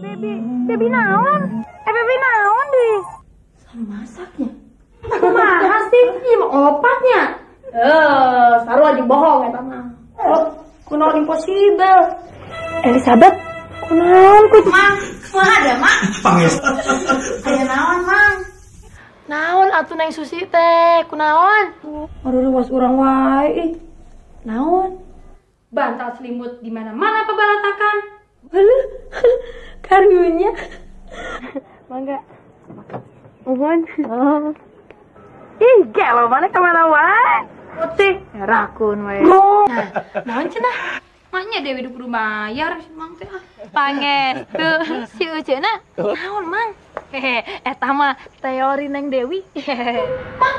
Baby, baby naon? Baby naon deh? Sama masaknya. Kumaha sih? Ieu mah opatnya. Sarua jeung bohong eta mah. Oh, kunaon impossible. Elizabeth, kunaon ku Mang, kumaha da, Mang? Pangestu. Aya naon, Mang? Naon atuh Neng Susi teh? Kunaon? Aduh, luas urang wae ih. Naon? Bantal selimut di mana-mana pabaratakan. Heuh, karunya. Mangga. Mohon. Oh. Ih, gelo mana kemana wae? Putih, rakun wae. Nah, naon cenah? Maknya Dewi kudu bayar si Mang teh ah. Pangestu si Uceuna naon, Mang? Hehe, eta mah teori Neng Dewi. Mang,